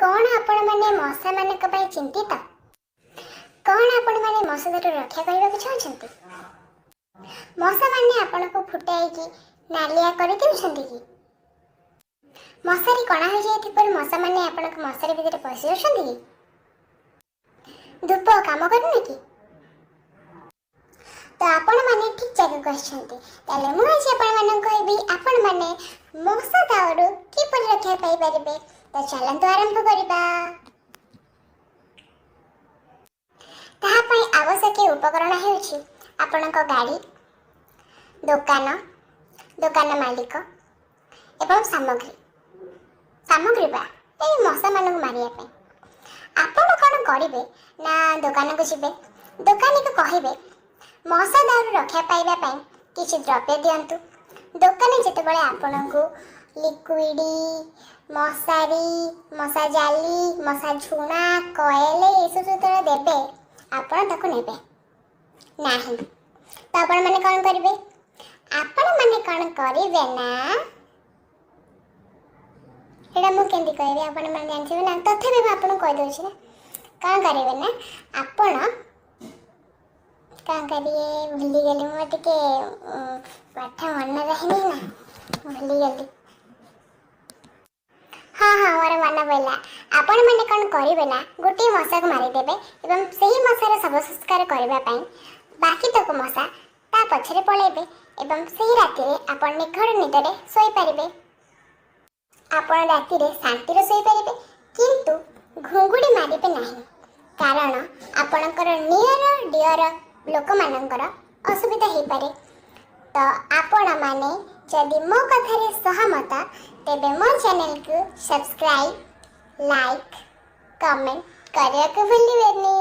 କ'ଣ ଆପଣମାନେ ମଶାମାନଙ୍କ ପାଇଁ ଚିନ୍ତିତ? କ'ଣ ଆପଣମାନେ ମଶା ଦାଉରୁ ରକ୍ଷା କରିବାକୁ ଚାହୁଁଛନ୍ତି? ମଶାମାନେ ଆପଣଙ୍କୁ ଫୁଟାଇକି ନାଲିଆ କରିଦେଉଛନ୍ତି କି? ମଶାରୀ କଣା ହୋଇଯାଇଥିବାରୁ ମଶାମାନେ ଆପଣଙ୍କ ମଶାରୀ ଭିତରେ ପଶି ଯାଉଛନ୍ତି କି? ଧୂପ କାମ କରୁନି କି? ତ ଆପଣମାନେ ଠିକ୍ ଜାଗାକୁ ଆସିଛନ୍ତି। ତାହେଲେ ମୁଁ ଆଜି ଆପଣମାନଙ୍କୁ କହିବି, ଆପଣମାନେ ମଶା ଦାଉରୁ କିପରି ରକ୍ଷା ପାଇପାରିବେ। ତ ଚାଲନ୍ତୁ ଆରମ୍ଭ କରିବା। ତାହା ପାଇଁ ଆବଶ୍ୟକୀୟ ଉପକରଣ ହେଉଛି ଆପଣଙ୍କ ଗାଡ଼ି, ଦୋକାନ, ଦୋକାନ ମାଲିକ ଏବଂ ସାମଗ୍ରୀ। ସାମଗ୍ରୀ ବା ଏଇ ମଶାମାନଙ୍କୁ ମାରିବା ପାଇଁ। ଆପଣ କ'ଣ କରିବେ ନା, ଦୋକାନକୁ ଯିବେ, ଦୋକାନୀକୁ କହିବେ, ମଶା ଦାଉରୁ ରକ୍ଷା ପାଇବା ପାଇଁ କିଛି ଦ୍ରବ୍ୟ ଦିଅନ୍ତୁ। ଦୋକାନୀ ଯେତେବେଳେ ଆପଣଙ୍କୁ ଲିକ୍ୱିଡ଼, ମଶାରୀ, ମଶା ଜାଲି, ମଶା ଝୁଣା, କଏଲ ଏସବୁ ଯେତେବେଳେ ଦେବେ, ଆପଣ ତାକୁ ନେବେ ନାହିଁ। ତ ଆପଣମାନେ କ'ଣ କରିବେ? ଆପଣମାନେ କ'ଣ କରିବେ ନା, ସେଇଟା ମୁଁ କେମିତି କହିବି? ଆପଣମାନେ ଜାଣିଥିବେ ନା, ତଥାପି ମୁଁ ଆପଣଙ୍କୁ କହିଦେଉଛି ନା। କ'ଣ କରିବେ ନା, ଆପଣ କ'ଣ କରିବେ? ଭୁଲିଗଲି। ମୁଁ ଟିକେ ପାଠ ମନେ ରହେନି ନା, ଭୁଲିଗଲି। ହଁ, ମୋର ମନେ ପଡ଼ିଲା। ଆପଣମାନେ କ'ଣ କରିବେ ନା, ଗୋଟିଏ ମଶାକୁ ମାରିଦେବେ ଏବଂ ସେହି ମଶାର ଶବ ସଂସ୍କାର କରିବା ପାଇଁ ବାକି ତକ ମଶା ତା ପଛରେ ପଳେଇବେ ଏବଂ ସେହି ରାତିରେ ଆପଣ ନିଘୋଡ଼ ନିଦରେ ଶୋଇପାରିବେ। ଆପଣ ରାତିରେ ଶାନ୍ତିରେ ଶୋଇପାରିବେ, କିନ୍ତୁ ଘୁଙ୍ଗୁଡ଼ି ମାରିବେ ନାହିଁ, କାରଣ ଆପଣଙ୍କର ନିୟର ଡିଅର ଲୋକମାନଙ୍କର ଅସୁବିଧା ହେଇପାରେ। ତ ଆପଣମାନେ ଯଦି ମୋ କଥାରେ ସହମତ, ତେବେ ମୋ ଚ୍ୟାନେଲକୁ ସବସ୍କ୍ରାଇବ୍, ଲାଇକ୍, କମେଣ୍ଟ କରିବାକୁ ଭୁଲିବେନି।